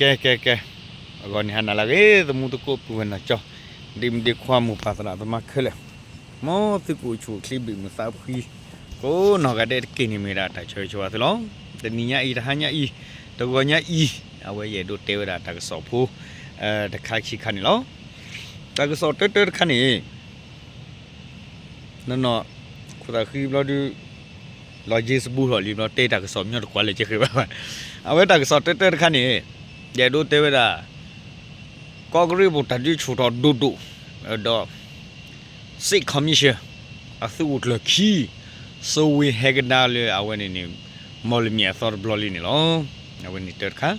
ကဲ ကဲ ကဲ, အဂီၢ်န့ၣ် ဟါနၤလၢအဂ့ၤ သမူသကိး ပုၢ်ဝဲၢ်နီၢ်ကၠီ, ဒ့မုၣ်ဒ့ခွါ မိၢ်ပၢ်သရၣ်သမါခဲလၢာ်, မ်သုကအိၣ်ဆူၣ်အိၣ်ချ့ ဘၣ်မုာ်သးဖှံ ကိးနီၢ်ဂၤဒဲးတက့ၢ်န့ၣ် မ့ၢ်ဝဲဒၣ်တၢ်ဆၢဂ့ၤဆၢဝါသုလီၤ. တနံၤညါအံၤ တဟါညါအံၤ တဂီၤညါအံၤ အဝဲယအဲၣ်ဒိးတဲဝဲဒၣ်တၢ်ကစီၣ်ဖိ တခါခံခါန့ၣ်လီၤ. တၢ်ကစီၣ်တၢတၢတခါန့ၣ် နီၢ်နီၢ် ခိၣ်သးဃံဘျီဒုး လီၤယ့စဘူးထီၣ်လံဘျီ တဲတၢ်ကစီၣ်မညီတကွၢ်လၢကဲဃဲဘၣ်ဘၣ်. အဝဲတၢ်ကစီၣ်တၢတၢတခါန့ၣ် ယအဲၣ်ဒိးတဲဝဲဒၣ် ကီၢ်ကရ့ၣ်ပူၤတၢ်ဒုးဆူၣ်ထီၣ်ဒိၣ်ဒိၣ် ဒီး State Commission အသုးခိၣ်ကျၢၢ်ခံ စိဝ့ဟဲကဒါလၢအဝဲန့ၣ်န့ၣ် မီၢ်လမံၤအသီတဘျီလံန့ၣ်လီၤ. အဝဲန့ၣ်တၢတခါ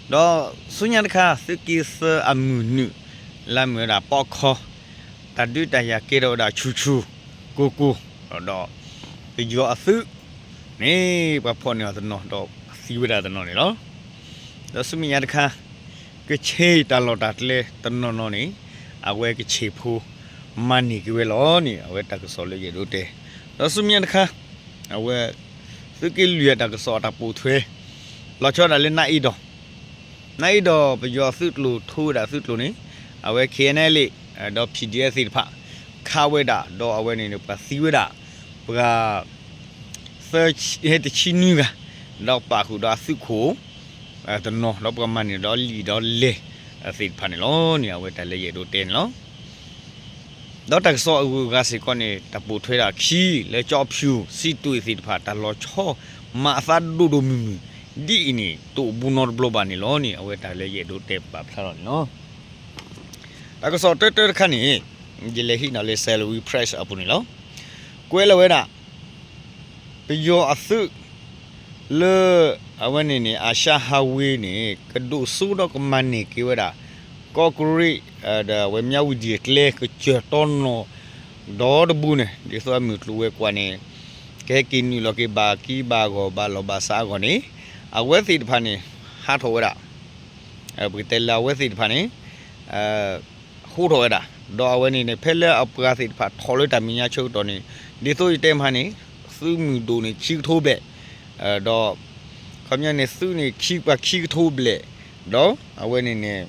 ဒီးဆူညါတခါ သုးက့သၢအမုၢ်နုာ် လၢမ့ၢ်ဝဲဒၣ်ပီခီ တၢ်ဒုးတၢ်ယၤကဲထီၣ်ဝဲဒၣ်ဆူၣ်ဆူၣ်ကိၢ်ကိၢ် ဒီး ပယီၤအသုးန့ၣ် ပှၤဖီၣ်န့ၢ်အီၤတနီၤ ဒီးသံဝဲဒၣ်တနီၤန့ၣ်လီၤ. ဒီးဆူမဲာ်ညါတခါ ကဆ့ၣ်တၢ်လီၢ်တၢ်ကျဲတနီၤနီၤန့ၣ် အဝဲကဆ့ၣ်ဖိ မၤန့ၢ်က့ၤဝဲလီၤန့ၣ် အဝဲတၢ်ကစီၣ်လၢယအဲၣ်ဒိးတဲ, ဒီးဆူမဲာ်ညါတခါ အဝဲ သုးက့လွံၢ်အတၢ်ကစီၣ်အတၢ်ပိာ်ထွဲ လီၤဆီဒၣ်လၢနၢ်အ့ဒီး နၢ်အ့ဒီးပယီၤအသုးကျိၤထိဝဲဒၣ်သုးကျိၤန့ၣ် အဝဲ KNLA ဒီး PDF သ့ၣ်တဖၣ် ခးဝဲဒၣ် ဒီးအဝဲန့ၣ်န့ၣ် ပှၤသံဝဲဒၣ် ပှၤ သၢ တဆံနွံဂၤ ဒီးပာ်ဃုာ်ဒီးအသုးခိၣ် တနီၤ ဒီးပှၤမၤန့ၢ်ဒီးလံာ်ဒီးလဲၢ် သ့ၣ်တဖၣ်န့ၣ်လီၤန့ၣ် အဝဲတၢ်လၢယအဲၣ်ဒိးတဲန့ၣ်လီၤ. ဒီးတၢ်ကစီၣ်အဂုၤအဂၤစ့ၢ်ကီးန့ၣ် တၢ်ပိာ်ထွဲဒၣ်ခံ လၢကၠီဖၠူၣ် စံးတွ့ၣ်သ့ၣ်တဖၣ် တၢ်လီၤဆီ မၤအသးဒိၣ်ဒိၣ်မုၢ်မုၢ် ဒ်အံၤန့ၣ် တအိၣ်ဘူးနီတဘျီဘၣ်န့ၣ်လီၤန့ၣ် အဝဲတၢ်လၢယအဲၣ်ဒိးတဲပာ်ဖျါထီၣ်န့ၣ်လီၤ. တၢ်ကစီၣ်တၢတၢတခါန့ၣ် ယလဲၤဟံးန့ၢ်လၢ Salween Press အပူၤန့ၣ်လီၤ. ကွဲးလီၤဝဲဒၣ် ပယီၤအသုး လၢ အဝဲန့ၣ်န့ၣ် အၤၡါဟးဝ့ၤန့ၣ် ကဒိၣ်စိဒီးကမၤန့ၢ်က့ၤဝဲဒၣ် ကီၢ်ကရ့ၣ် ဒီးအဝဲမၠၣ်ဝတံၤအကျဲ ကစၢၢ်တီနီၢ် ဒီတဘိန့ၣ် ဒ်သိးအမုၢ်ကျိၤဝဲၤကွာ်န့ၣ် ကဟဲက့ၤနုာ်လီၤက့ၤဘၣ်က့ၤဘၣ်အဂီၢ် ဘၣ်လီၢ်ဘၣ်စးအဂီၢ်န့ၣ် အဝဲသ့ၣ်တဖၣ်န့ၣ် ဟးထီၣ်ဝဲဒၣ် ပကတဲလၢအဝဲသ့ၣ်တဖၣ်န့ၣ် ဟူထီၣ်ဝဲဒၣ် ဒီးအဝဲန့ၣ်န့ၣ် ဖဲလၢအပှၤသ့ၣ်တဖၣ်ထီၣ်လၢတၢ်မဲာ်ညါဆၢကတီၢ်န့ၣ် ဒ်သိးယတဲမဟါန့ၣ် သုးမုၢ်ဒိၣ်န့ၣ် ခံကထိဘျဲၣ် ဒီး ခီပညီန့ၣ် သုးန့ၣ် ခံပှၤခံကထိဘျဲၣ် ဒီးအဝဲန့ၣ်န့ၣ်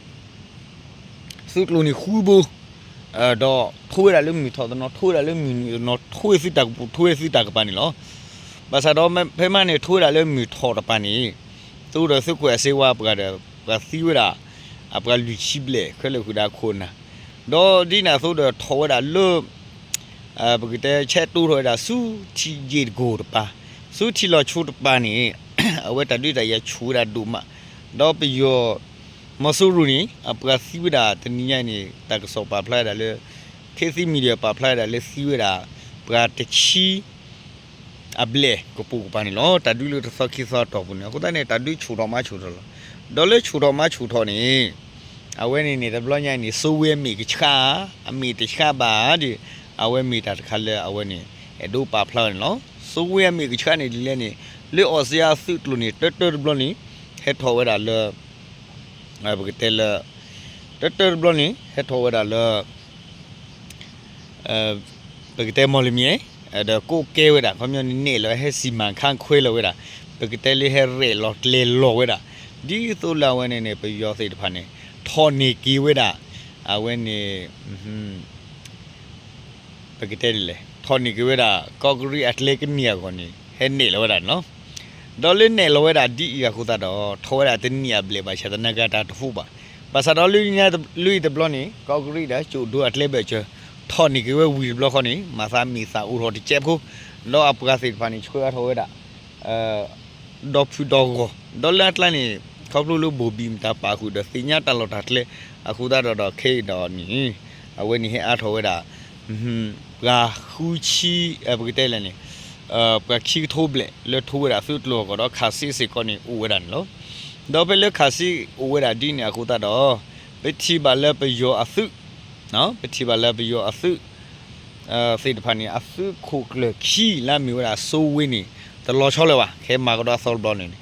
သုးကျိၤန့ၣ်ဃုဘိ ဒီးထိဝဲဒၣ်လၢမုၢ်ထီၣ်တနီၤ ထိဝဲဒၣ်လၢမုၢ်နုာ်တနီၤ ထိဝဲသုးတၢ်ကပူၤ ထိဝဲသုးတၢ်ကပၤန့ၣ်လီၤ. ဘၣ်ဆၣ်ဒီးဖဲမဟါန့ၣ် ထိဝဲဒၣ်လၢမုၢ်ထီၣ်တပၤန့ၣ် သုးဒီးသုးခိၣ်အစ့ဝါပှၤဒီး ပှၤသံဝဲဒၣ် အပှၤလွံၢ်ဆံဘျဲၣ် ခဲလၢာ်ဃုာ်ဒီးအခိၣ်အနၢ် ဒီးဒ်န့ၣ်အသိးဒီးထီၣ်ဝဲဒၣ်လၢ ပကတဲဆဲးတိထီၣ်ဝဲဒၣ်ဆူထံယ့ၣ်တကိၢ်တပၤ ဆူထံလီၤဆိတပၤန့ၣ် အဝဲတၢ်ဒုးတၢ်ယၤဆူၣ်ဝဲဒၣ်ဒိၣ်မး ဒီးပယီၤ မီၤစိရိၤန့ၣ် အပှၤသံဝဲဒၣ်တနံၤညါအံၤန့ၣ် တၢ်ကစီၣ်ပာ်ဖျါဝဲဒၣ်လၢ ခေတ်သစ်မီဒီယာ ပာ်ဖျါဝဲဒၣ်လၢသံဝဲဒၣ် ပှၤတဆံ အဘျဲၣ်ကပိာ်ကပၤန့ၣ်လီၤ. တၢ်ဒုးလၢတသီခံသီအတီၢ်ပူၤန့ၣ် အဃိသတးန့ၣ် တၢ်ဒုးဆူၣ်ထီၣ်မၤဆူၣ်ထီၣ်လီၤ. ဒီးလၢဆူၣ်ထီၣ်မၤဆူၣ်ထီၣ်န့ၣ် အဝဲန့ၣ်န့ၣ် တဘျီညါအံၤန့ၣ် စိဝ့အမ့ၢ်ကဆှါ အမ့ၢ်တဆှါဘၣ်ဒီး အဝဲမ့ၢ်တၢ်တခါလၢအဝဲန့ၣ် အဲၣ်ဒိးပာ်ဖျါဝဲန့ၣ်လီၤ. စိဝ့အမ့ၢ်ကဆှါန့ၣ်ဒ်လဲၣ်န့ၣ် လၢအီစ့အသုးကျိၤန့ၣ် တၢတၢတဘျီန့ၣ် ဟဲထီၣ်ဝဲဒၣ်လၢ ပကတဲလၢ တၢတၢတဘျီန့ၣ် ဟဲထီၣ်ဝဲဒၣ်လၢ ပကတဲမီၢ်လမံၤ ဒီးကိးကဲဝဲဒၣ် ခီပညီန့ၣ် နဲၣ်လီၤဟဲစံးမၤခါခွဲလီၤဝဲဒၣ် ပကတဲလၢဟဲရဲၣ်လီၤကျဲၤလီၤဝဲဒၣ် ဒ်သိးလၢအဝဲန့ၣ်န့ၣ် ပယီၤသ့ၣ်တဖၣ်န့ၣ် ထီၣ်န့ၢ်က့ၤဝဲဒၣ် အဝဲန့ၣ် ပကတဲဒ်လဲၣ် ထီၣ်န့ၢ်က့ၤဝဲဒၣ် ကီၢ်ကရံၣ်အကျဲကနံၣ်အဂီၢ်န့ၣ် ဟဲနဲၣ်လီၤဝဲဒၣ်န့ၣ်လီၤ. ဒီးလၢနဲၣ်လီၤဝဲဒၣ်ဒ်အံၤအဃိသတးဒီး ထီၣ်ဝဲဒၣ်တနံၣ်အဘျဲၣ်ဘၣ်ဆၣ်သနာ်က့တၢ်တဖုဘၣ်. ဘၣ်ဆၣ်ဒီးလၢညါလၢအံၤတဘျီန့ၣ် ကီၢ်ကရံၣ်ဒီးကၠိၣ်ဒိအကျဲဘၢၣ်စၢၤ ထီၣ်န့ၢ်က့ၤဝဲဝံၤတဘျီဃီန့ၣ် မၤသးမ့ၢ်သးအိၣ်ထီၣ်တစဲးဖိ ဒီးအပှၤသ့ၣ်တဖၣ်န့ၣ် ဆှၢအါထီၣ်ဝဲဒၣ် ဒီဖုဒီဂီၢ် ဒီးလၢအကျါန့ၣ် ခီဖျိလၢဘိၣ်ဘံၣ်မတၤပာ်ဃုာ်ဒီးသ့ၣ်ညါတၢ်လီၢ်တၢ်ကျဲ အဃိသတးဒီးဒီးခဲအံၤဒီးန့ၣ် အဝဲန့ၣ်ဟဲအါထီၣ်ဝဲဒၣ် ပှၤဃုဆံ ပကတဲလဲၣ်န့ၣ် ပှၤခံကထိဘျဲၣ်လၢထိဝဲဒၣ်သုးကျိၤအဂီၢ်ဒီးခးစ့စ့ၢ်ကီးန့ၣ်အိၣ်ဝဲဒၣ်န့ၣ်လီၤ. ဒီးဖဲလၢခးစ့အိၣ်ဝဲဒၣ်ဒ်န့ၣ်အဃိသတးဒီး ပထံၣ်ဘၣ်လၢပယီၤအသုး ပထံၣ်ဘၣ်လၢပယီၤအသုး သ့ၣ်တဖၣ်န့ၣ် အသုးခိၣ်ကျၢၢ်ခံလၢအမ့ၢ်ဝဲဒၣ်စိဝ့န့ၣ် တလီၤဆီလၢၤဘၣ် ခဲမၤကဒီးအသီတဘျီန့ၣ်န့ၣ်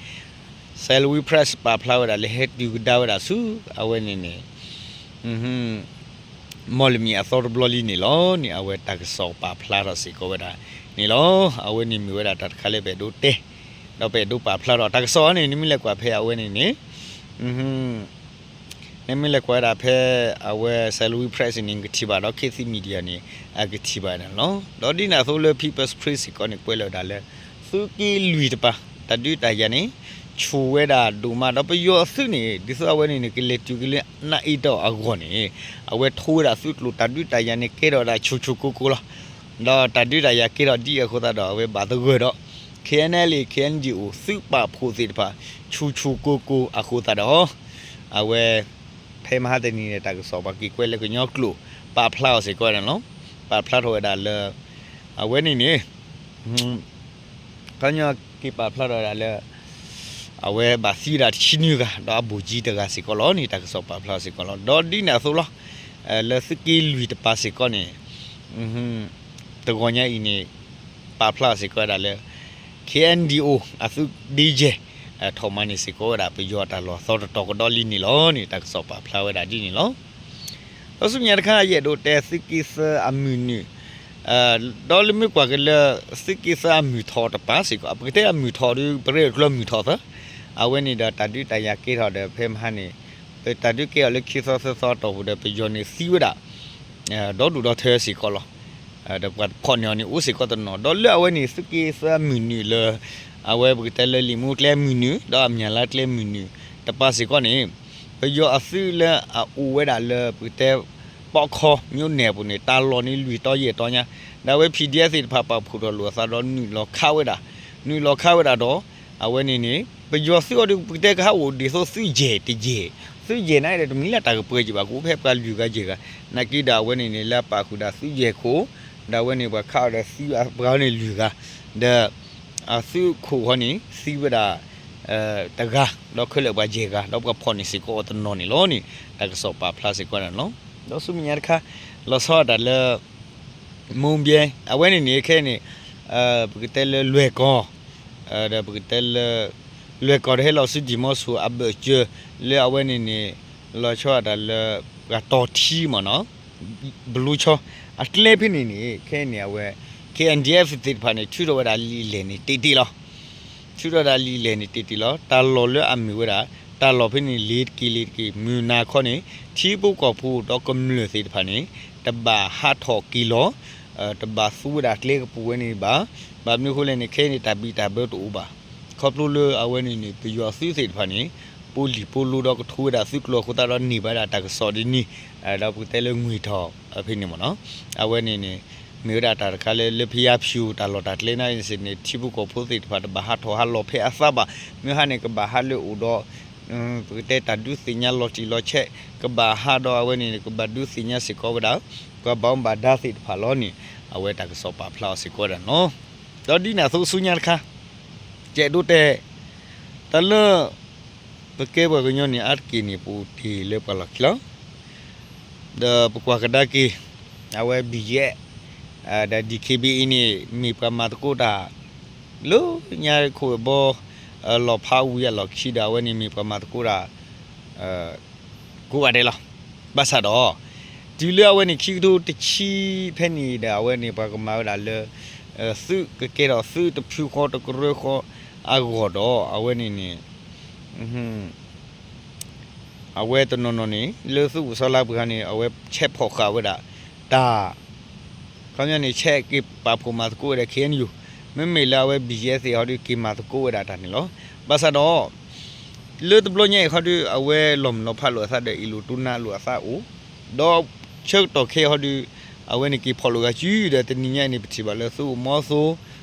Salween Press ပာ်ဖျါဝဲဒၣ်လၢဟဲတုၤကဒါဝဲဒၣ်ဆူ အဝဲန့ၣ်န့ၣ် မီၢ်လမံၤအသီတဘျီလံန့ၣ်လီၤန့ၣ် အဝဲတၢ်ကစီၣ်ပာ်ဖျါထီၣ်စ့ၢ်ကီးဝဲဒၣ်န့ၣ်လီၤ. အဝဲန့ၣ်မ့ၢ်ဝဲဒၣ်တၢ်တခါလၢပအဲၣ်ဒိးတဲ ဒီးပအဲၣ်ဒိးပာ်ဖျါထီၣ်တၢ်ကစီၣ်အံၤန့ၣ် နမ့ၢ်လဲၤကွၢ်ဖဲအဝဲန့ၣ်န့ၣ် နမ့ၢ်လဲၤကွၢ်ဝဲဒၣ်ဖဲ အဝဲ Salween Press န့ၣ် နကထံၣ်ဘၣ်ဒီး Khit Thit Media န့ၣ် အကထံၣ်ဘၣ်န့ၣ်လီၤ. ဒီးဒ်န့ၣ်အသိးလၢ People's Spring စ့ၢ်ကီးန့ၣ် ကွဲးလီၤဝဲဒၣ်လၢ သုးက့လွံၢ်တပၤ တၢ်ဒုးတၢ်ယၤန့ၣ် ဆူၣ်ဝဲဒၣ်ဒိၣ်မး ဒီးပယီၤအသုးန့ၣ် ဒ်သိးအဝဲန့ၣ်န့ၣ် ကလဲၤတုၤက့ၤလၢ နၢအ့တီၢ်အဂီၢ်န့ၣ် အဝဲထိဝဲဒၣ်သုးကျိၤ တၢ်ဒုးတၢ်ယၤန့ၣ် ကဲထီၣ်ဝဲဒၣ်ဆူၣ်ဆူၣ်ကိၢ်ကိၢ်လီၤ. ဒီးတၢ်ဒုးတၢ်ယၤကဲထီၣ်ဒ်အံၤအဃိသတးဒီး အဝဲဘၣ်သဂၢၢ်ဒီး K N L A K N D O သုးပာ်ဖှိၣ်သ့ၣ်တဖၣ် ဆူၣ်ဆူၣ်ကိၢ်ကိၢ်အဃိသတးဒီး အဝဲ ဖဲမဟါတနံၤန့ၣ် တၢ်ကစီၣ်ပှၤက့ၤကွဲးလၢကညီကျိာ် ပာ်ဖျါအီၤစ့ၢ်ကီးန့ၣ်လီၤ. ပာ်ဖျါထီၣ်ဝဲဒၣ်လၢ အဝဲန့ၣ်န့ၣ် ခီပညီက့ၤပာ်ဖျါထီၣ်ဝဲဒၣ်လၢ အဝဲဘၣ်သံဝဲဒၣ်တဆံနွံဂၤ ဒီးအဘိၣ်ကၠံတဂၤစ့ၢ်ကီးလီၤန့ၣ် တၢ်ကစီၣ်ပာ်ဖျါစ့ၢ်ကီးလီၤ. ဒီးဒ်န့ၣ်အသိးလီၤ လၢသုးက့လွံၢ်တပၤစ့ၢ်ကီးန့ၣ် တဂီၤညါအံၤန့ၣ် ပာ်ဖျါစ့ၢ်ကီးဝဲဒၣ်လၢ K N D O အသုးဒ့ယဲၢ် ထီၣ်မၤန့ၢ်စ့ၢ်ကီးဝဲဒၣ် ပယီၤတၢ်လီၢ်သီတတီၤကဒီးလံန့ၣ်လီၤန့ၣ် တၢ်ကစီၣ်ပာ်ဖျါဝဲဒၣ်ဒ်န့ၣ်လီၤ. ဒီးဆူမဲာ်ညါတခါ ယအဲၣ်ဒိးတဲသုးက့သၢအမုၢ်နုာ် ဒီးလၢမ့ၢ်ကွၢ်က့ၤလၢ သုးက့သၢအမုၢ်ထီၣ်တပၤစ့ၢ်ကီး ပကတဲအမုၢ်ထီၣ်ဒီး ပရဲၣ်ကျၢၤမုၢ်ထီၣ်သၢ အဝဲန့ၣ်ဒီးတၢ်ဒုးတၢ်ယၤကဲထီၣ်ဒီးဖဲမဟါန့ၣ် တၢ်ဒုးကဲထီၣ်လၢခံသီသၢသီအတီၢ်ပူၤဒီး ပယီၤန့ၣ်သံဝဲဒၣ် ဒီဒူၣ်ဒီထၢစ့ၢ်ကီးလီၤ. ဒီးပှၤဖီၣ်န့ၢ်အီၤန့ၣ်အိၣ်စ့ၢ်ကီးတနီၤ ဒီးလၢအဝဲန့ၣ် သုးက့သၢအမုၢ်နုာ်လၢ အဝဲပကတဲလၢလံာ်မူကျဲမုၢ်နုာ် ဒီးအမၠၣ်လါကျဲမုၢ်နုာ်တပၤစ့ၢ်ကီးန့ၣ် ပယီၤအသုးလၢအအိၣ်ဝဲဒၣ်လၢပကတဲ ပီၣ်ခီ မြို့နယ် အပူၤန့ၣ် တၢ်လီၢ်န့ၣ်လွံၢ်တီယဲၢ်တီညါ ဒီးအဝဲ P D F သ့ၣ်တဖၣ်ပာ်ဖှိၣ်ထီၣ်လိာ်အသးဒီးနုာ်လီၤခးဝဲဒၣ် နုာ်လီၤခးဝဲဒၣ်ဒီး အဝဲန့ၣ်န့ၣ် ပယီၤသုးအီၤဒီး ပကတဲကဟးအိၣ်ဒ်သိးသုးယဲၢ်တယဲၢ် သုးယဲၢ်န့ၣ်ဒီးတမ့ၢ်လၢတၢ်ကပှဲၤက့ၤဘၣ် ကအိၣ်ဖဲပှၤလွံၢ်ဂၤယဲၢ်ဂၤ နာ်က့ဒီးအဝဲန့ၣ်န့ၣ် လၢအပာ်ဃုာ်ဒၣ်သုးယဲၢ်ခိၣ် ဒီးအဝဲန့ၣ်ပှၤခးအီၤဒီးသံပှၤဟီန့ၣ်လွံၢ်ဂၤ ဒီး အသုးခိၣ်ဟီန့ၣ် သံဝဲဒၣ် တဂၤ ဒီးခဲလၢာ်ပှၤယဲၢ်ဂၤ ဒီးပှၤဖီၣ်န့ၢ်စ့ၢ်ကီးအီၤတနီၤန့ၣ်လီၤန့ၣ် တၢ်ကစီၣ်ပာ်ဖျါစ့ၢ်ကီးန့ၣ်လီၤ. ဒီးဆူမဲာ်ညါတခါ လီၤဆီဒၣ်တၢ်လၢ မူဘဲ အဝဲန့ၣ်န့ၣ် ခဲအံၤန့ၣ် ပကတဲလၢလွဲၢ်ကီၢ် ဒီးပကတဲလၢ လွဲၢ်ကီၢ်ဒီးဟဲလီၤဆူဒံၣ်မီဆိၣ်အဘၢၣ်စၢၤ လၢအဝဲန့ၣ်န့ၣ် လီၤဆီဒၣ်တၢ်လၢ ပှၤတီၤထံမ့ၢ်နီၤ ဘလူးဆီ အကျဲဖဲန့ၣ်န့ၣ် ခဲအံၤန့ၣ် အဝဲ K N D F သ့ၣ်တဖၣ်န့ၣ် ထုးထီၣ်ဝဲဒၣ်လံာ်လဲၢ်န့ၣ်တ့ၢ်တ့ၢ်လီၤ. ထုးထီၣ်ဝဲဒၣ်လံာ်လဲၢ်န့ၣ်တ့ၢ်တ့ၢ်လီၤ. တၢ်လီၢ်လၢအမ့ၢ်ဝဲဒၣ် တၢ်လီၢ်ဖဲန့ၣ် လ့ၤတက့ၤလ့ၤတက့ၤ မုၢ်နၤခီန့ၣ် ထံဖိကီၢ်ဖိဒီးကမျၢၢ်သ့ၣ်တဖၣ်န့ၣ် တဘၣ်ဟးထီၣ်က့ၤလီၤ တဘၣ်သူဝဲဒၣ်ကျဲကပူၤဝဲန့ၣ်ဘၣ်. ဘၣ်မနုၤအဃိလဲၣ်န့ၣ် ခဲအံၤန့ၣ် တၢ်ဘံၣ်တၢ်ဘၢတအိၣ်ဘၣ်. ခီဖျိလၢအဝဲန့ၣ်န့ၣ် ပယီၤသုးသ့ၣ်တဖၣ်န့ၣ် ပူၤလံာ်ပူၤလိဒီးကထိဝဲဒၣ်သုးကျိၤအဃိသတးဒီးန့ၢ်ဘၣ်ဝဲဒၣ်တၢ်ကစီၣ်ဒ်န့ၣ် ဒီးပကတဲလၢငွေထောက်ဖဲန့ၣ်မ့ၢ်နီၤ အဝဲန့ၣ်န့ၣ် မ့ၢ်ဝဲဒၣ်တၢ်တခါလၢ လၢဖယါဖၠူၣ်တၢ်လီၢ်တၢ်ကျဲန့ၣ်စ့ၢ်န့ၣ် ထံဖိကီၢ်ဖိသ့ၣ်တဖၣ် တဘၣ်ဟးထီၣ်ဟးလီၤဖဲအသးဘၣ်. မ့ၢ်ဟါန့ၣ် ကဘၣ်ဟးလၢအိၣ်ဒီး ပကတဲတၢ်ဒုးသ့ၣ်ညါလီၤတံၢ်လီၤဆဲး ကဘၣ်ဟးဒီးအဝဲန့ၣ်န့ၣ် ကဘၣ်ဒုးသ့ၣ်ညါစ့ၢ်ကီးဝဲဒၣ် ပှၤဘၣ်မူဘၣ်ဒါသ့ၣ်တဖၣ်လီၤန့ၣ် အဝဲတၢ်ကစီၣ်ပာ်ဖျါအီၤစ့ၢ်ကီးဝဲဒၣ်န့ၣ်လီၤ. ဒီးဒ်န့ၣ်အသိးဆူညါတခါ ကဲဒိးတဲ တၢ်လၢ ပကဲပှၤကညီန့ၣ် အါတက့ၢ်န့ၣ်ပအိၣ်တ့ၢ်လၢပှၤလီၢ်ခံလီၤ. ဒီးပကွၢ်ကဒါက့ၤ အဝဲ BGF ဒီး D K B A န့ၣ် မ့ၢ်ပှၤမၤသကိးတၢ် လၢညါခိၣ်ဘီ လီၤဖးဝံၤအလီၢ်ခံဒီး အဝဲန့ၣ်မ့ၢ်ပှၤမၤသကိးတၢ် ကိးဂၤဒဲးလီၤ. ဘၣ်ဆၣ်ဒီး တုၤလၢအဝဲန့ၣ် ခံကထိတဆံဖဲန့ၣ်ဒီး အဝဲန့ၣ် ပှၤကမၤဝဲဒၣ်လၢ သုးကကဲထီၣ်သုးတဖုဃီတကရၢဃီအဂီၢ်ဒီး အဝဲန့ၣ်န့ၣ် အဝဲတနီၤနီၤန့ၣ် လၢသုးခိၣ်စီၤလါပှ့ၤဟီန့ၣ် အဝဲဆဲးဖီၣ်ဃာ်ဝဲဒၣ် တၢ် ခီပညီန့ၣ် ဆဲးက့ၤပာ်ဖှိၣ်မၤသကိးဝဲဒၣ် K N U မ့မ့ၢ်လၢအဝဲ BGF သ့ၣ်ဟီဒီး က့ၤမၤသကိးဝဲဒၣ်တၢ်န့ၣ်လီၤ. ဘၣ်ဆၣ်ဒီး လၢတဘျီညါအံၤဟီဒီး အဝဲလီၤမုၢ်လီၤဖးလိာ်အသးဒီး အ့ၣ်လိာ်တူၢ်နါလိာ်အသးအိၣ်, ဒီးဆၢကတီၢ်ခဲအံၤဟီဒီး အဝဲန့ၣ်က့ၤဖီၣ်လိာ်ဂၤစုဒီး တနံၤညါအံၤန့ၣ် ပထံၣ်ဘၣ်လၢသုးခိၣ်မီသိ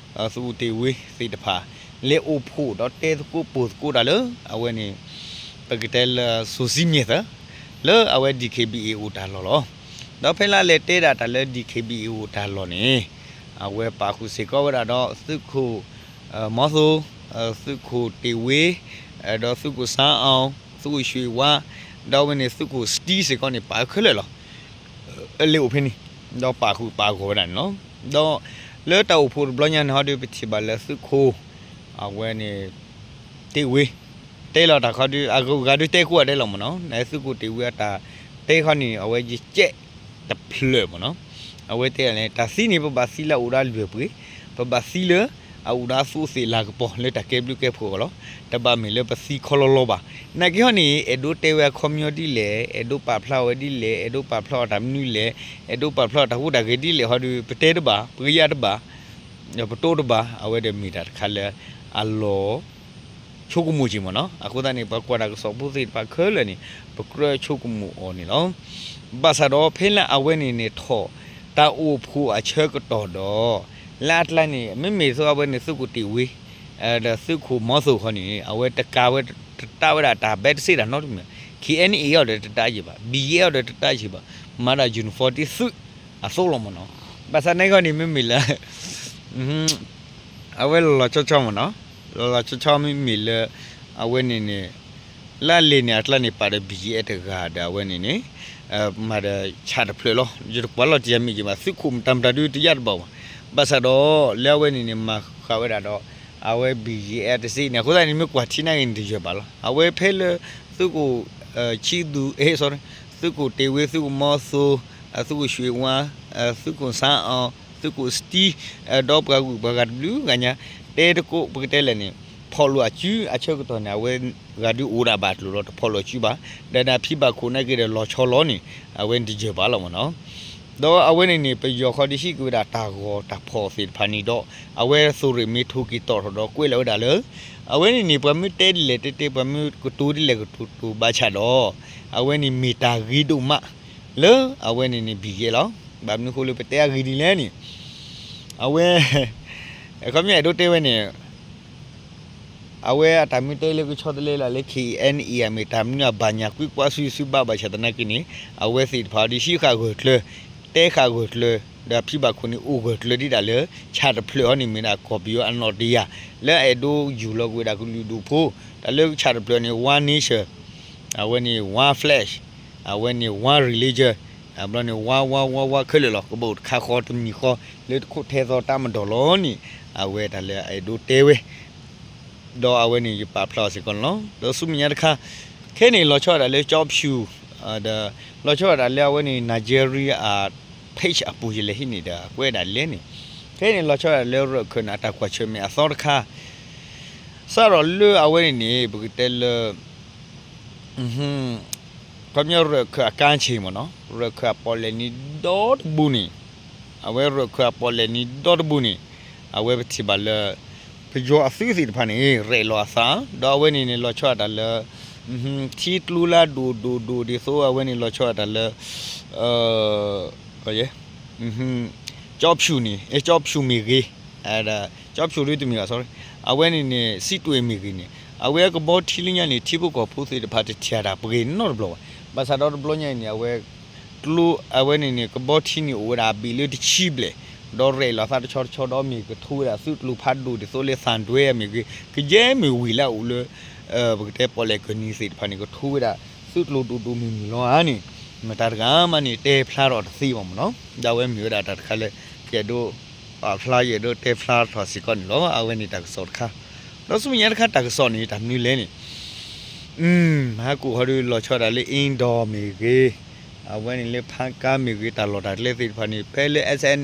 သုးခိၣ်တ့ၢ်ဝ့သ့ၣ်တဖၣ် လဲၤအိၣ်ဖှိၣ်ဒီးတဲသကိးပိာ်သကိးတၢ်လၢ အဝဲန့ၣ် ပကတဲလၢ စိၤစံမၠဲၣ်သၢ လၢအဝဲ D K B A အိၣ်တၢ်လီၢ်လီၤ. ဒီးဖဲလၢအလဲၤတဲဒၣ်တၢ်လၢ D K B A အိၣ်တၢ်လီၢ်န့ၣ် အဝဲပာ်ဃုာ်စ့ၢ်ကီးဝဲဒၣ်ဒီး သုးခိၣ် မီသိ, သုးခိၣ်တ့ၢ်ဝ့, ဒီးသုးခိၣ်စါအီၤ, သုးခိၣ်ရွှ့ၣ်ဝါ, ဒီးအဝဲန့ၣ်သုးခိၣ်စတံစ့ၢ်ကီးန့ၣ် ပာ်ခဲလၢာ်လီၤ. အလဲၤအိၣ်ဖဲန့ၣ် ဒီးပာ်ဃုာ်ပာ်ဂီၢ်ဝဲဒၣ်န့ၣ်လီၤ. ဒီးလၢတၢ်အိၣ်ဖှိၣ်တဘျီညါန့ၣ်ဟီဒီး ပထံၣ်ဘၣ်လၢသုးခိၣ် အဝဲန့ၣ် တ့ၢ်ဝ့ တဲလီၤတၢ်ခီဒီး အဂၤဒုးတဲကိးဂၤဒဲးလီၤမ့ၢ်နီၤ, နသုးခိၣ်တ့ၢ်ဝ့အတၢ်တဲခီန့ၣ် အဝဲယကဲးတဖျၢၣ်မ့ၢ်နီၤ. အဝဲတဲန့ၣ် တၢ်သံန့ၣ် ပဘၣ်သံလၢအအိၣ်ဒီးအလွဲၢ်ပှ့ၤ, ပဘၣ်သံလၢ အအိၣ်ဒီးအသူးအသ့ၣ်လၤကပီၤလၢတၢ်ကဲဘျုးကဲဖှိၣ်အဂီၢ်လီၤ. တဘၣ်မ့ၢ်လၢပသံခီလီၤလီၤဘၣ်. နာ်က့ဟီန့ၣ် အဲၣ်ဒိးတဲဝဲအခီပညီဒ်လဲၣ်, အဲၣ်ဒိးပာ်ဖျါဝဲဒ်လဲၣ်, အဲၣ်ဒိးပာ်ဖျါအီၤတၢ်မနုၤလဲၣ်, အဲၣ်ဒိးပာ်ဖျါအီၤတၢ်ဟူးတၢ်ဂဲၤဒ်လဲၣ်ဟီဒီး ပတဲတဘၣ်, ပကယၢ်တဘၣ်, ပတိတဘၣ်, အဝဲဒီးမ့ၢ်တၢ်တခါလၢအလီၤ ဆိကမိၣ်က့ၤမ့ၢ်နီၤ. အဃိသတးန့ၣ် ပှၤကွၢ်တၢ်ကစီၣ်ဖိသ့ၣ်တဖၣ်ခဲလၢာ်န့ၣ် ပကြၢးဆိကမိၣ်အီၤန့ၣ်လီၤ. ဘၣ်ဆၣ်ဒီးဖဲလၢအဝဲန့ၣ်န့ၣ်ထီၣ်တၢ်အိၣ်ဖှိၣ်အဆၢကတီၢ်ဒီး လၢအကျါန့ၣ် မ့မ့ၢ်သိးအဝဲန့ၣ်သုးခိၣ်တ့ၢ်ဝ့ ဒီးသုးခိၣ်မီသိၣ်ခီန့ၣ် အဝဲတကးဝဲတတးဝဲဒၣ်တၢ်ဘဲတစ့တၢ်နီတမံၤ, ခ့ၣ်အဲၣ်အံၤအီၤဒီးတတးယံၤဘၣ်, ဘံၣ်ယဲအီၤဒီးတတးယံၤဘၣ်, မၤဒၣ် uniform သုးအသိးလီၤမ့ၢ်နီၤ. ဘၣ်ဆၣ်န့ၣ်ခီန့ၣ် မ့မ့ၢ်လၢ အဝဲလီၤလီၤဆီဆီမ့ၢ်နီၤ, လီၤလီၤဆီဆီမ့မ့ၢ်လၢ အဝဲန့ၣ်န့ၣ် လၢအလဲၤန့ၣ်အကျါန့ၣ် ပာ်ဒီး ဘံၣ်ယဲ တဂၤဒီးအဝဲန့ၣ်န့ၣ် မၤဒီးဆၣ်တဖျၢၣ်လီၤ. ယတကွၢ်လီၤတံၢ်အမ့ၢ်က့ၤဘၣ်, သုးခိၣ်မတၤမတၤဒုးတယၢ်တဘၣ်ဘၣ်. ဘၣ်ဆၣ်ဒီးလၢအဝဲန့ၣ်န့ၣ် မၤဃာ်ဝဲဒၣ်ဒီး အဝဲ ဘံၣ်ယဲ တစ့န့ၣ် အဃိသတးန့ၣ် မ့ၢ်ကွၢ်ထံနာ်က့န့ၣ် တယၢၤဘၣ်လီၤ. အဝဲဖဲလၢ သုးခိၣ် ဆံသူ အဲ sorry သုးခိၣ်တ့ၢ်ဝ့ သုးခိၣ်မီသိၣ် သုးခိၣ်ရွှ့ၣ်ဝါ သုးခိၣ်စါအီၤ သုးခိၣ်စတံ ဒီးပှၤဂုၤပှၤဂၤတဘျုးဂၤညါ တဲတကိးပကတဲလဲၣ်န့ၣ် ဖီၣ်လိာ်အစုအဆၢကတီၢ်န့ၣ် အဝဲဂၤဒုးအိၣ်ဒၣ်ဘၣ်ကျိၤလီၤ တဖီၣ်လိာ်အစုဘၣ်. ဒီးဒၣ်ဖံဘၣ်ခိၣ်နာ်က့ဒီးလီၤဆီလီၤန့ၣ် အဝဲန့ၣ်တယၢၤဘၣ်လီၤမ့ၢ်နီၤ. ဒီးအဝဲန့ၣ်န့ၣ် ပယီၤဃီဒုးဟံးက့ၤဝဲဒၣ်တၢ်ဂီၤတၢ်ဖီၣ်သ့ၣ်တဖၣ်န့ၣ်ဒီး အဝဲသုးရ့ၣ်မ့ၢ်ထိၣ်က့ၤတီၣ်ထီၣ်ဒီးကွဲးလီၤဝဲဒၣ်လၢ အဝဲန့ၣ်န့ၣ် ပှၤမ့ၢ်တဲဒ်လဲၣ်တဲတဲ ပှၤမ့ၢ်ကတိၤဒ်လဲၣ်ကတိၤတိၤ ဘၣ်ဆၣ်ဒီး အဝဲန့ၣ်မ့ၢ်တၢ်ဂ့ၤဒိၣ်မး လၢအဝဲန့ၣ်န့ၣ် ဘံၣ်ယဲလီၤ. ဘၣ်မနုၤဃိလၢပတဲအဂ့ၢ်ဒ်လဲၣ်န့ၣ် အဝဲ အခီပညီအဲၣ်ဒိးတဲဝဲန့ၣ် အဝဲအတၢ်မ့ၢ်တဲလၢကဆီတလဲလၢ်လၢ ခ့ၣ်အဲၣ်အံၤ အမ့ၢ်တၢ်မနုၤအဘၣ်ညါကွံာ်ကွၢ်စုစုဘၣ်ဘၣ်ဆၣ်သနာ်က့န့ၣ် အဝဲသ့ၣ်တဖၣ်ဒုးဟံးဃာ်ဂၢၢ်ကျၢၤ တဲဃာ်ဂၢၢ်ကျၢၤ ဒီးဖံဘၣ်ခိၣ်န့ၣ်အိၣ်ဂၢၢ်ကျၢၤဒ်ဒၣ်လၢ ဆၣ်တဖျၢၣ်ဟီန့ၣ် မ့ၢ်ဒၣ်ကီၢ်ပယီၤအနီၣ်တယၢ် လၢအအဲၣ်ဒိးယူၢ်လီၤကွံာ်ဝဲဒၣ်ကလုာ်ဒူၣ်ဖိ တၢ်လၢဆၣ်တဖျၢၣ်န့ၣ် one nation အဝဲန့ၣ် one flag အဝဲန့ၣ် one religion အဘျီန့ၣ် ဝါ ဝါ ဝါ ဝါ ခဲလၢာ်လီၤ. ကဘၣ်အိၣ်တခါဃီတမံၤဃီ လၢတခိၣ်ထဲသိးတၢ်မၤဒိးလီၤန့ၣ် အဝဲတၢ်လၢအအဲၣ်ဒိးတဲဝဲ ဒီးအဝဲန့ၣ် ယပာ်ဖျါအီၤစ့ၢ်ကီးန့ၣ်လီၤ. ဒီးဆူမဲာ်ညါတခါ ခဲန့ၣ်လီၤဆီဒၣ်တၢ်လၢ ကၠီဖၠူၣ် ဒီး လီၤဆီဒၣ်တၢ်လၢအဝဲန့ၣ် Nigeria အ page အပူၤ ယလဲၤဟံးန့ၢ်ဒီး ကွဲးဒၣ်လဲၣ်န့ၣ် ခဲန့ၣ်လီၤဆီဒၣ်တၢ်လၢ ရၢၣ်ခၢၣ်န့ၣ် အတၢ်ကွၢ်ဆၢၣ်မဲာ်အသီတခါ စးထီၣ်လၢအဝဲန့ၣ်န့ၣ် ပကတဲလၢ ခီပညီ ရၢၣ်ခၢၣ်အကါဆ့ၣ်မ့ၢ်နီၤ, ရၢၣ်ခၢၣ်အပီၣ်လဲၣ်နံၤဒီတဘိန့ၣ်, အဝဲရၢၣ်ခၢၣ်အပီၣ်လဲၣ်နံၤဒီတဘိန့ၣ်, အဝဲပထံၣ်ဘၣ်လၢ ပယီၤအသုးသ့ၣ်တဖၣ်န့ၣ် ရဲၣ်လီၤအသး, ဒီးအဝဲန့ၣ်န့ၣ် လီၤဆီဒၣ်တၢ်လၢ ထံကျိလၢအဒိၣ်ဒိၣ်ဒိၣ်ဒ်သိး အဝဲန့ၣ်လီၤဆီဒၣ်တၢ်လၢ ကၠီဖၠူၣ်န့ၣ် ကၠီဖၠူၣ်မ့ၢ်ဂ့ၤ, ကၠီဖၠူၣ်ဒ်တမ့ၢ်ဘၣ် sorry, အဝဲန့ၣ်န့ၣ် စံးတွ့ၣ်မ့ၢ်ဂ့ၤန့ၣ် အဝဲကဘီထံလၢညါန့ၣ် ထံဖိကီၢ်ဖိသ့ၣ်တဖၣ်တထံၣ်တၢ်ပဂ့ၤနီတဘျီဘၣ်. ဘၣ်ဆၣ်ဒီးတဘျီညါအံၤန့ၣ် အဝဲ ကျိ အဝဲန့ၣ်န့ၣ် ကဘီထံန့ၣ်အိၣ်ဝဲဒၣ်အဘ့ၣ်လၢတဆံဘျဲၣ်, ဒီးရဲၣ်လီၤသးတဆီတဆီဒီးမ့ၢ်ကထိဝဲဒၣ်သုးကျိၤဖးဒိၣ်ဒ်သိးလၢသၣ်ဒွဲအမ့ၢ်ဂ့ၤ, ကယဲၢ်မ့ၢ်ဝ့ၢ်လၢအအိၣ်လၢ ပကတဲပီၣ်လဲၣ်ကၢၢ်နံၤသ့ၣ်တဖၣ်န့ၣ် ကထိဝဲဒၣ်သုးကျိၤဒိၣ်ဒိၣ်မုၢ်မုၢ်လီၤဧါန့ၣ်, မ့ၢ်တၢ်တဂၤမးန့ၣ် တဲဖျါထီၣ်တသ့ဘၣ်မ့ၢ်နီၤ. ဒီးအဝဲမ့ၢ်ဝဲဒၣ်တၢ်တခါလၢ ယအဲၣ်ဒိးပာ်ဖျါ ယအဲၣ်ဒိးတဲဖျါထီၣ်စ့ၢ်ကီးန့ၣ်လီၤ. အဝဲန့ၣ်တၢ်ကစီၣ်တခါ, ဒီးဆူမဲာ်ညါတခါတၢ်ကစီၣ်န့ၣ် တၢ်မနုၤလဲၣ်န့ၣ် ဟါကိၣ်ဟီဒုးလီၤဆီဒၣ်လၢ အ့ဒီမ့ၢ်ဂ့ၤ, အဝဲန့ၣ်လၢဖါကါမ့ၢ်ဂ့ၤ တၢ်လီၢ်တၢ်ကျဲသ့ၣ်တဖၣ်န့ၣ် ဖဲလၢ SN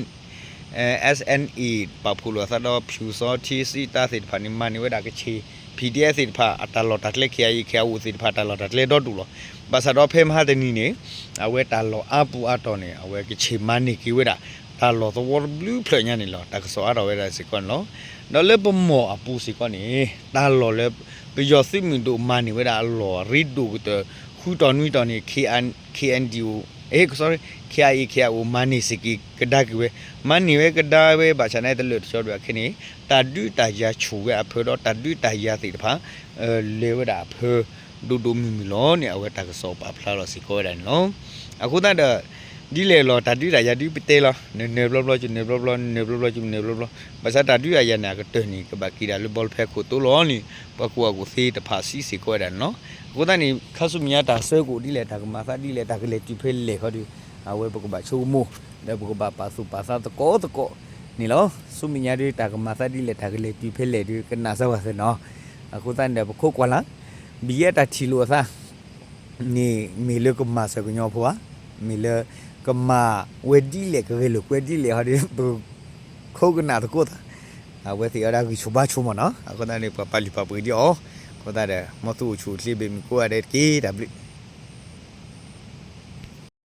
SNA ပာ်ဖှိၣ်လိာ်အသးဒီး ဖၠူၣ်စီထံစံးတၢ်သ့ၣ်တဖၣ်န့ၣ် မၤန့ၢ်ဝဲဒၣ်ကချ့ၣ် PDF သ့ၣ်တဖၣ် အတၢ်လီၢ်တၢ်ကျဲ ခ့ၣ်အံၤ ခ့ၣ်အအိၣ် သ့ၣ်တဖၣ် တၢ်လီၢ်တၢ်ကျဲဒီဒူၣ်လီၤ. ဘၣ်ဆၣ်ဒီးဖဲမဟါတနံၤန့ၣ် အဝဲတၢ်လီၢ်အါပူၤအါတီၢ်န့ၣ် အဝဲကချ့ၣ်မၤန့ၢ်က့ၤဝဲဒၣ် တၢ်လီၢ်သဝီတဘျုးဖျၢၣ်ညါန့ၣ်လီၤ. တၢ်ကစီၣ်အါထီၣ်ဝဲဒၣ်စ့ၢ်ကီးန့ၣ်လီၤ. ဒီးလၢပမီၢ်အပူၤစ့ၢ်ကီးန့ၣ် တၢ်လီၢ်လၢ ပယီၤသုးမုၢ်ဒိၣ်မၤန့ၢ်ဝဲဒၣ်အလီၢ်ရ့ဒိၣ်ကတၢၢ် ဃုတီၢ်နွံတီၢ်န့ၣ် KN KNDO အဲ sorry KIA KIO မၤန့ၢ်စ့ၢ်ကီးကဒါက့ၤဝဲ, မၤန့ၢ်ဝဲကဒါဝဲဘၣ်ဆၣ်န့ၣ် တလၢာ်တဆီဒံးဘၣ်ခဲန့ၣ် တၢ်ဒုးတၢ်ယၤဆူၣ်ဝဲအဖၢဒီး တၢ်ဒုးတၢ်ယၤသ့ၣ်တဖၣ် လဲၤဝဲဒၣ်အဖၢ ဒိၣ်ဒိၣ်မုၢ်မုၢ်လီၤန့ၣ် အဝဲတၢ်ကစီၣ်ပာ်ဖျါလီၤစ့ၢ်ကီးဝဲဒၣ်န့ၣ်လီၤ. အဃိသတးဒီး ဒ်လဲၣ်လီၤ တၢ်ဒုးတၢ်ယၤဒုးပတဲလီၤ နနၢၤဘျီဘျီ ယနၢၤဘျီဘျီ နနၢၤဘျီဘျီ ယနၢၤဘျီဘျီ ဘၣ်ဆၣ်တၢ်ဒုးတၢ်ယၤန့ၣ် အကတၢၢ်န့ၣ် ကဘၣ်က့ၤဒၣ်လၢဘီလဖဲခိၣ်သိလီၤန့ၣ် ပှၤကူၣ်ဘၣ်ကူၣ်သ့တဖၣ်စံးစ့ၢ်ကီးဝဲဒၣ်န့ၣ်လီၤ. အဃိသတးန့ၣ် ခါဆူမဲာ်ညါတၢ်ဆၢကိၣ်ဒ်လဲၣ် တၢ်ကမၤသးဒ်လဲၣ် တၢ်ကလဲၤတုၤဖဲလဲၣ်ခီဒီး အဝဲပကဘၣ်ဆိကမိၣ် ဒီးပကဘၣ်ပာ်သူၣ်ပာ်သးသကိးသကိးန့ၣ်လီၤ. ဆူမဲာ်ညါဒုး တၢ်ကမၤသးဒ်လဲၣ် တၢ်ကလဲၤတုၤဖဲလဲၣ်ဒုး ကနၣ်စၢၤဝဲသ့ၣ်နီၤ. အဃိသတးန့ၣ်ဒီး ပခိးကွၢ်လၢ် ဘံၣ်ယဲတၢ်ထံၣ်လိာ်အသး န့ၣ်မ့ၢ်လၢကမၤစၢၤကညီဖိဧါ, မ့ၢ်လၢကမၤဝဲဒ်လဲၣ် ကဂဲၤလိာ်ကွဲဒ်လဲၣ်ဟီဒီး ပခိးကနၣ်သကိးသး အဝဲသ့ၣ်အီၤဒၣ်ဂံၢ်ဆိဘါဆိမ့ၢ်နီၤ, အဃိသတးန့ၣ် ပှၤပာ်လုၢ်ပာ်ပှ့ၤဒံးအီၤ, အဃိသတးဒီး မ်သုအိၣ်ဆူၣ်အိၣ်ချ့ဘၣ်မုာ်ကိးဂၤဒဲးတက့ၢ် တၢ်ဘျုး.